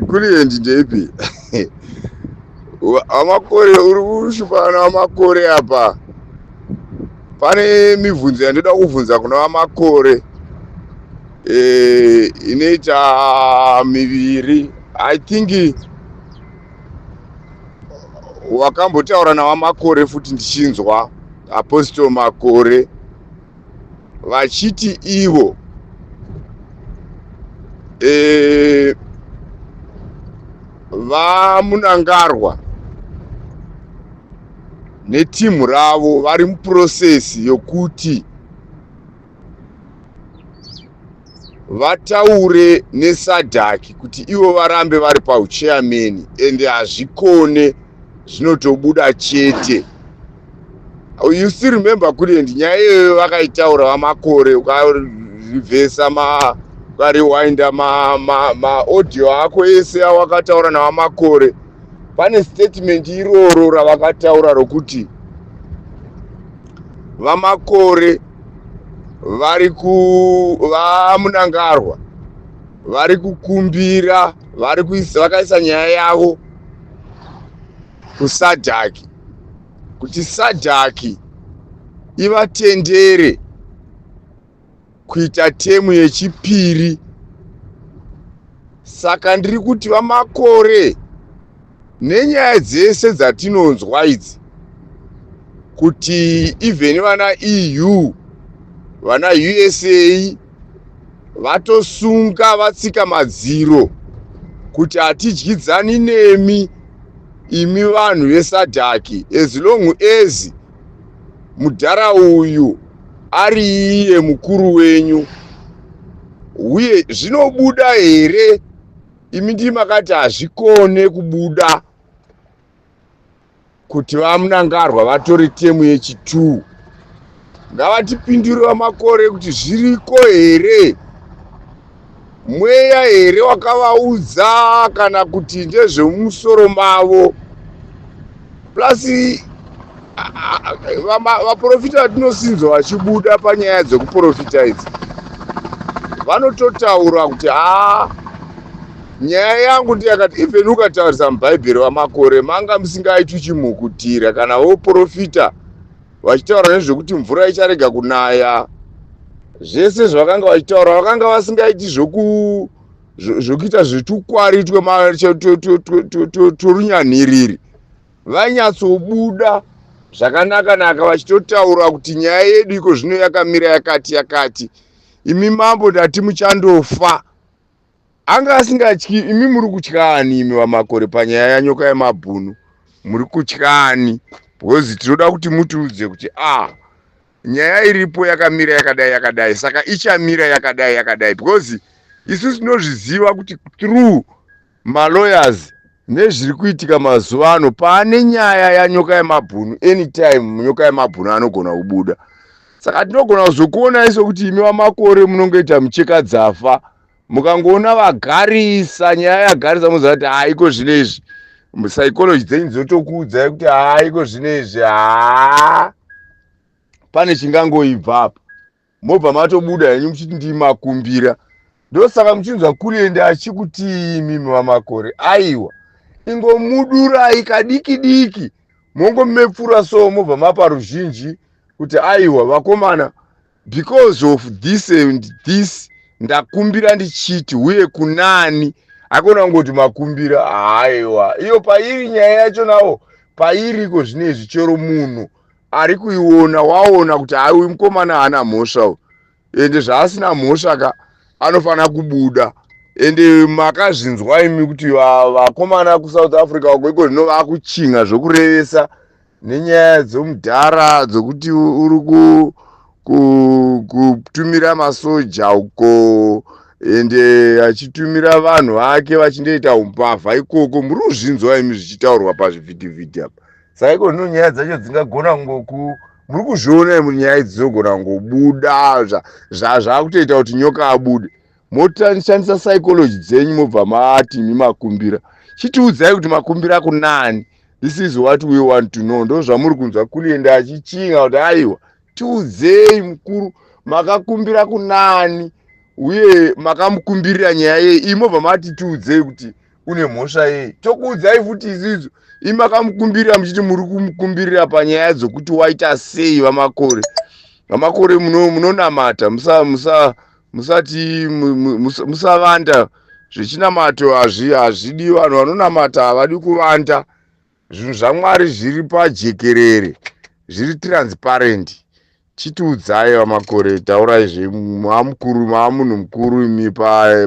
Kulient ndeipi? Vamakore, uri kushupana vaMakore apa. Pane mibvunzo yandoda kubvunza kuna vaMakore inoita miviri. I think wakambotaura naVaMakore futi, ndichinzwa Apostle Makore vachiti ivo vaMnangagwa netimu ravo vari muprocess yokuti vataure neSADC kuti ivo varambe vari pauchairman, ende hazvikone, zvinotobuda chete. You still remember, Kulient, nyaya iyoyo vakaitaura vaMakore? Ukarivhesa, ukarewinda maaudio ma ako ese awakataura navaMakore, pane statement iroro ravakataura rokuti vaMakore vari ku vaMnangagwa vari kukumbira, vari kuisa, vakaisa nyaya yavo kuSADC kuti SADC ivatendere kuita term yechipiri. Saka ndiri kuti, vaMakore, nenyaya dzese dzatinonzwa idzi kuti even vana EU, vana USA vatosunga, vatsika madziro kuti hatidyidzani nemi imi vanhu veSADC as long as mudhara uyu ari iye mukuru wenyu. Uye zvinobuda here? Imi ndii makati hazvikone kubuda kuti vaMnangagwa vatore term yechi2. Ngavatipindure vaMakore kuti zviriko here, mweya here wakavaudza kana kuti ndezvemumusoro mavo? Plus vaprofita vatinosinzwa vachibuda panyaya dzekuprofita idzi vanototaura kuti haa, nyaya yangu ndeyakati. Even ukataurisa mubhaibheri, vaMakore, manga musingaitwi chimhukutira kana voprofita vachitaura nezvekuti mvura icharega kunaya. Zvese zvavakanga vachitaura, vakanga vasingaiti zvokuita zvetukwari torunyanhiriri. Vainyatsobuda zvakanaka-naka vachitotaura kuti nyaya yedu iko zvino yakamira yakati yakati, imi mambo ndati muchandofa. Anga asingatyi. Imi muri kutyani imi vaMakore panyaya yanyoka yemabhunu? Muri kutyani? Because tinoda kuti mutiudze kuti a ah, nyaya iripo yakamira yakadai yakadai, saka ichamira yakadai yakadai, because isusu tinozviziva kuti through malawyers nezviri kuitika mazuva ano, paane nyaya yanyoka yemabhunu, anytime nyoka yemabhunu anogona kubuda. Saka tinogona kuzokuonai sokuti imi vaMakore munongoita mucheka dzafa. Mukangoona vagarisa, nyaya yagarisa, muziva kuti haiko zvino izvi psychology dzenyu dzotokuudzai kuti haiko zvino izvi, haa, pane chingangoibva apa. Mobva matobuda henyu muchiti ndimakumbira. Ndosaka muchinzwa Kulient achikutii, imimi vaMakore, aiwa, ingomudurai kadiki diki, mongomepfura so, mobva mapa ruzhinji kuti aiwa vakomana, because of this and this ndakumbira ndichiti uye kunani. Akona kungoti makumbira, haiwa, iyo pairi nyaya yacho nawo pairiko zvino izvi, chero munhu ari kuiona waona kuti hai, uyu mukomana haana mhosva, ende zvaasina mhosva ka anofanira kubuda. Ende makazvinzwa imi kuti vakomana kuSouth Africa uko iko zvino vakuchinga zvokurevesa nenyaya dzomudhara dzokuti uri kutumira masoja uko, ende achitumira vanhu vake vachindoita umbavha ikoko. Muri kuzvinzwa imi zvichitaurwa pazvivhitivhiti apa. Saka iko zvino nyaya dzacho dzingagona kungoku, muri kuzviona imi, nyaya idzi dzinogona kungobuda zvaakutoita kuti nyoka abude. Moshandisa psychology dzenyu, mobva mati imi makumbira. Chitiudzai kuti makumbira kunani. This is what we want to know. Ndo zvamuri kunzwa Kulient achichinga kuti aiwa, tiudzei mukuru, makakumbira kunani? Uye makamukumbirira nyaya yei? Imobva mati tiudzei kuti une mhosva yei. Tokuudzai futi isisu. Imi makamukumbirira muchiti muri kumukumbirira panyaya dzokuti waita sei vaMakore. VaMakore munonamata musa musa musati musavanda zvechinamato hazvidi vanhu vanonamata havadi kuvanda. Zvinhu zvaMwari zviri pajekerere, zviri transparent. Chitiudzai vaMakore, taurai zve maamukuru, maamunhu mukuru imi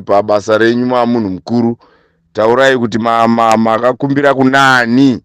pabasa renyu maamunhu mukuru. Taurai kuti makakumbira kunaani?